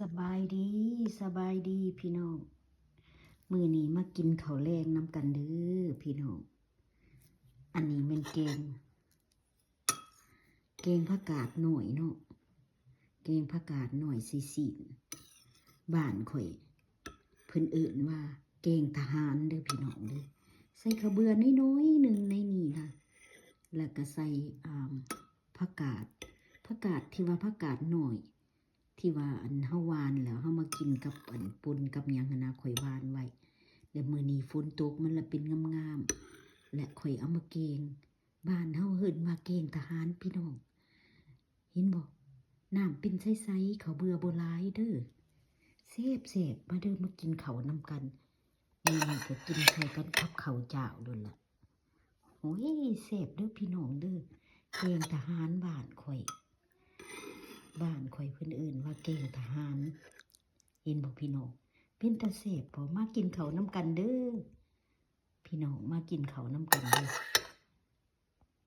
ສະບາຍດີ ສະບາຍດີພີ່ນ້ອງ ມື້ນີ້ມາກິນເຂົ້າແລງນຳກັນເດີພີ່ນ້ອງ. ອັນນີ້ແມ່ນແກງ ແກງຜັກກາດນ້ອຍເນາະ ແກງຜັກກາດນ້ອຍໃສ່ຊີ້ນ. ບ້ານຂ້ອຍເພິ່ນເອີ້ນວ່າແກງທະຫານເດີພີ່ນ້ອງເດີ. ໃສ່ເຂົ້າເບືອນ້ອຍໆໜຶ່ງໃນນີ້ນະ ແລ້ວກໍໃສ່ ອ່າ ຜັກກາດ ຜັກກາດທີ່ວ່າຜັກກາດນ້ອຍ ທີ່ວ່າອັນເຮົາຫວ່ານແລ້ວເຮົາມາກິນກັບອັນປົ່ນກັບຫຍັງຫັ້ນນະ ຂ້ອຍຫວ່ານໄວ້ ແລ້ວມື້ນີ້ຝົນຕົກມັນລະເປັນງາມໆ ແລະຂ້ອຍເອົາມາແກງ. ບ້ານເຮົາເອີ້ນວ່າແກງທະຫານພີ່ນ້ອງ ເຫັນບໍ່ ນ້ຳເປັນໃສໆ ເຂົ້າເບືອບໍ່ຫຼາຍເດີ ແຊບໆ. ມາເດີ ມາກິນເຂົ້ານຳກັນ. ມື້ນີ້ກໍກິນໃສ່ກັນກັບເຂົ້າຈ້າວໂລດລະ. ໂອ້ຍ ແຊບເດີພີ່ນ້ອງເດີ ແກງທະຫານບ້ານຂ້ອຍ ບ້ານຂ້ອຍເພິ່ນເອີ້ນວ່າແກງທະຫານ. ເຫັນບໍ່ພີ່ນ້ອງ ເປັນຕາແຊບບໍ່? ມາກິນເຂົ້ານຳກັນເດີພີ່ນ້ອງ ມາກິນເຂົ້ານຳກັນເດີ.